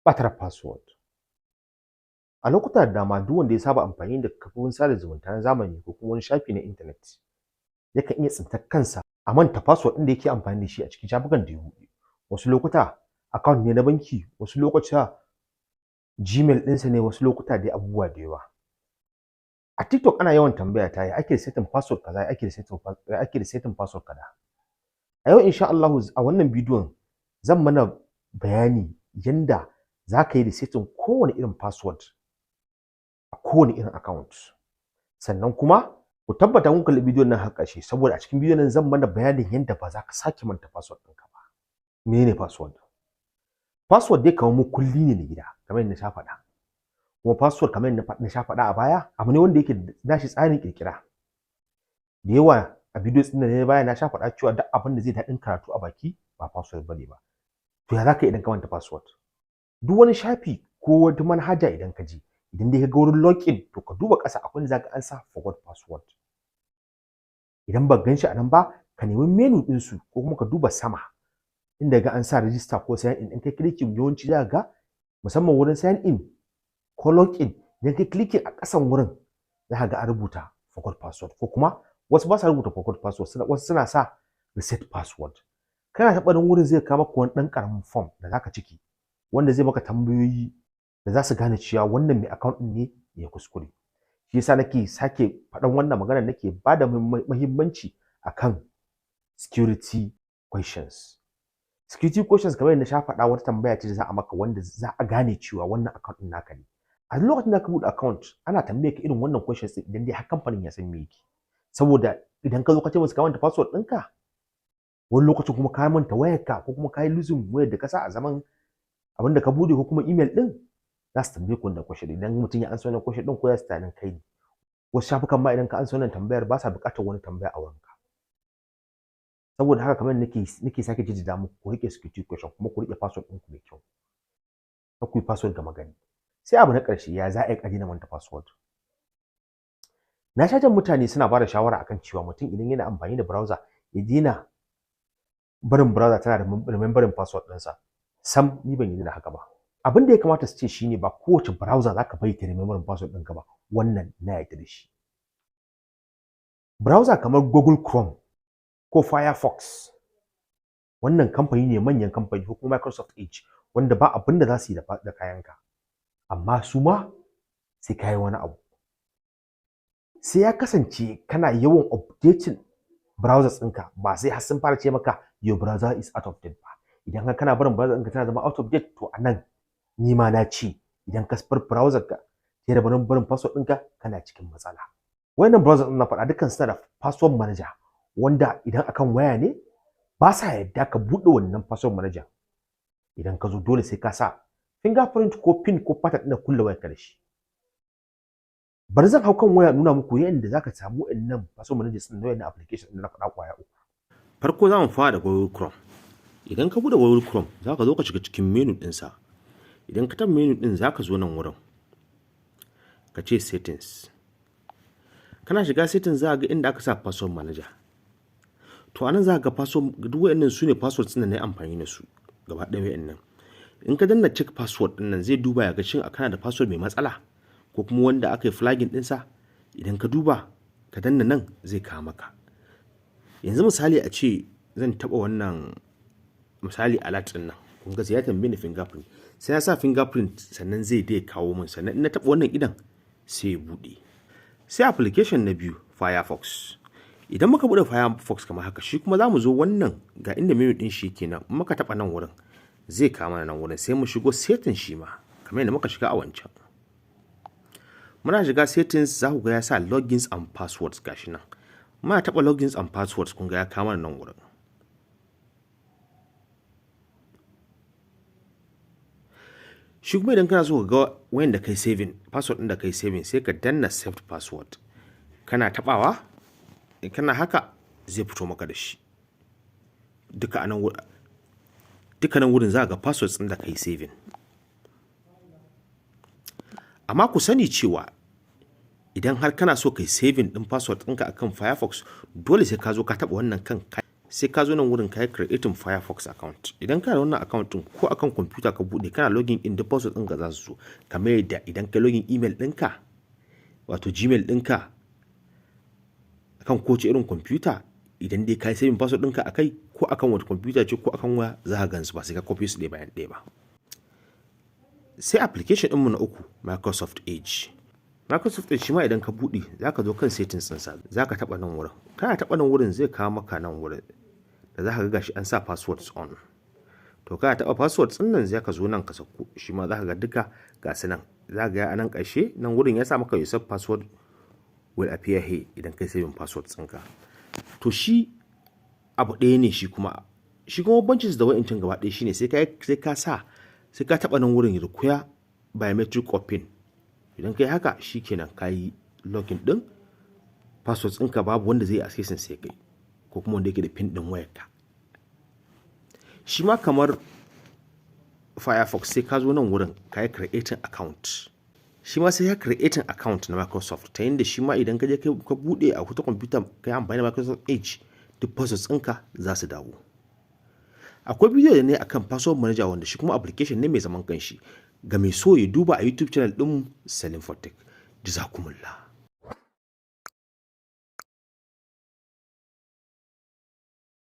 Ɓatar password. A lokuta da dama, duk wanda ya saba amfani da kafofin sada zumunta na zamani ko kuma wani shafi na intanet yakan iya tsintar kansa a manta password ɗin da yake amfani da shi a cikin shafukan da ya buɗe. Wasu lokuta account ne na banki, wasu lokuta Gmail ɗinsa ne, wasu lokuta dai abubuwa da yawa. A TikTok ana yawan tambaya ta ya ake setting password kaza, ya ake setting password kaza. A yau, insha Allahu, a wannan bidiyon zan mana bayani yanda za ka yi resetting kowane irin password a kowane irin account. Sannan kuma ku tabbata kun kalli bidiyon nan har ƙarshe, saboda a cikin bidiyon nan zan mana bayanin yanda ba za ka sake manta password ɗinka ba. Menene password? Password dai kamar mukulli ne na gida, kamar yadda na sha faɗa. Kuma password, kamar yadda na sha faɗa a baya, abu ne wanda yake da nashi tsarin ƙirƙira. Da yawa a videos ɗin da na baya na sha faɗa cewa duk abin da zai daɗin karatu a baki ba password bane ba. To, ya za ka yi idan ka manta password? Duk wani shafi ko wata manhaja idan ka je, idan dai ka ga wurin login, to ka duba ƙasa, akwai inda za ka an sa "forgot password". Idan ba gan shi a nan ba, ka nemi menu ɗinsu ko kuma ka duba sama inda ga an sa register ko sign in. In kai clicking, yawanci za ka ga musamman wurin sign in ko login, idan kai clicking a ƙasan wurin za ka ga an rubuta "forgot password", ko kuma wasu ba sa rubuta "forgot password", wasu suna sa "reset password". Kana taɓa nan wurin, zai kawo maka wani ɗan ƙaramin form da zaka ciki, wanda zai maka tambayoyi da za su gane cewa wannan mai account ɗin ne ya kuskure. Shi yasa nake sake faɗan wannan magana, nake ba da muhimmanci akan security questions. Security questions, kamar yadda na sha faɗa, wata tambaya ce da za a maka wanda za a gane cewa wannan account ɗin naka ne. A duk lokacin da ka buɗe account, ana tambaye ka irin wannan questions ɗin, idan dai har kamfanin ya san me yake. Saboda idan ka zo ka ce musu ka manta password ɗinka, wani lokacin kuma ka manta wayarka, ko kuma ka yi losing wayar da ka sa a zaman abin da ka buɗe, ko kuma email ɗin, za su tambaye ku wannan question. Idan mutum ya ansa wannan question ɗin, ko ya tunanin kai ne. Wasu shafukan ma idan ka ansa wannan tambayar, ba sa buƙatar wani tambaya a wurinka. Saboda haka, kamar nake sake jaddada muku, ku riƙe security question kuma ku riƙe password ɗinku mai kyau. Kar ku yi password gama gari. Sai abu na ƙarshe, ya za a yi a daina manta password? Na sha jan mutane suna bada shawara akan cewa mutum idan yana amfani da browser ya daina barin browser tana remembering password ɗinsa. Sam, ni ban yarda da haka ba. Abin da ya kamata su ce shine ba kowace browser zaka bari ta remembering password ɗinka ba. Wannan na yarda da shi. Browser kamar Google Chrome ko Firefox, wannan kamfani ne, manyan kamfani, ko kuma Microsoft Edge, wanda ba abin da za su yi da kayanka. Amma su ma sai ka yi wani abu. Sai ya kasance kana yawan updating browsers ɗinka, ba sai har sun fara ce maka "your browser is out of date" ba. Idan har kana barin browser ɗinka tana zama out of date, to a nan ni ma na ce idan ka bar browser ka sai da barin password ɗinka, kana cikin matsala. Wayannan browser ɗin na faɗa dukkan suna da password manager, wanda idan akan waya ne ba sa yadda ka buɗe wannan password manager. Idan ka zo, dole sai ka sa fingerprint ko PIN ko pattern ɗin da kulle wayarka da shi. Bari zan hau kan waya nuna muku yadda zaka samu wayannan password managers ɗin da wayannan application ɗin da na faɗa ƙwaya uku. Farko za mu fara da Google Chrome. Idan ka buɗe Google Chrome, za ka zo ka shiga cikin menu ɗinsa. Idan ka taɓa menu ɗin, za ka zo nan wurin ka ce "settings". Kana shiga settings, za ga inda aka sa password manager. To, anan za ka ga password, duk wayannan su ne passwords ɗin da na yi amfani da su gaba ɗaya wayannan. In ka danna "check password" ɗin nan, zai duba ya ga shin kana da password mai matsala ko kuma wanda aka yi flagging ɗinsa. Idan ka duba, ka danna nan, zai kawo maka. Yanzu misali a ce zan taɓa wannan misali alert ɗin nan, kun ga sai ya tambaye ni fingerprint. Sai ya sa fingerprint sannan zai dai kawo min. Sannan in na taɓa wannan idan, sai ya buɗe. Sai application na biyu, Firefox. Idan muka buɗe Firefox kamar haka, shi kuma za mu zo wannan ga inda menu ɗin shi kenan. In muka taɓa nan wurin, zai kawo mana nan wurin. Sai mu shigo setting shi ma kamar yadda muka shiga a wancan. Muna shiga settings, za ku ga ya sa "logins and passwords", gashi nan. Muna taɓa "logins and passwords", kun ga ya kawo mana nan wurin. Shi kuma idan kana so ka ga wayan da kai saving, password ɗin da kai saving, sai ka danna "saved password". Kana taɓawa, kana haka, zai fito maka da shi duka. Anan duka nan wurin za ga passwords ɗin da kai saving. Amma ku sani cewa idan har kana so kai saving ɗin password ɗinka akan Firefox, dole sai ka zo ka taɓa wannan kan Sai ka zo nan wurin ka yi creating Firefox account. Idan kana da wannan account ɗin, ko akan kwamfuta ka buɗe, kana login in, duk password ɗinka za su zo, kamar yadda idan ka login email ɗinka, wato Gmail ɗinka, akan kowace irin kwamfuta, idan dai ka yi saving password ɗinka a kai, ko akan wata kwamfuta ce ko akan waya, za ka gansu, ba sai ka copy su ɗaya bayan ɗaya ba. Sai application ɗinmu na uku, Microsoft Edge. Microsoft Edge shi ma idan ka buɗe, za ka zo kan settings ɗinsa, za ka taɓa nan wurin. Kana taɓa nan wurin, zai kawo maka nan wurin da za ka ga gashi an sa passwords on. To, kana taɓa passwords ɗin nan, zai ka zo nan ka sauko. Shi ma za ka ga duka ga su nan. Za ka ga a nan ƙarshe nan wurin ya sa maka "Your saved password will appear here" idan kai saving passwords ɗinka. To, shi abu ɗaya ne shi kuma. Shi kuma bambancin da wa'incan gaba ɗaya shine sai ka taɓa nan wurin "Require biometric or PIN". Idan kai haka, shikenan, ka yi login ɗin passwords ɗinka, babu wanda zai accessing sai kai ko kuma wanda yake da PIN ɗin wayarka. Shi ma kamar Firefox, sai ka zo nan wurin ka yi creating account. Shi ma sai ya creating account na Microsoft, ta yadda shi ma idan ka je ka buɗe a wata kwamfuta, ka yi amfani da Microsoft Edge, duk passwords ɗinka za su dawo. Akwai bidiyo da ne akan password manager, wanda shi kuma application ne mai zaman kanshi, ga mai so ya duba a YouTube channel ɗin Salim Tech. Jazakumullah.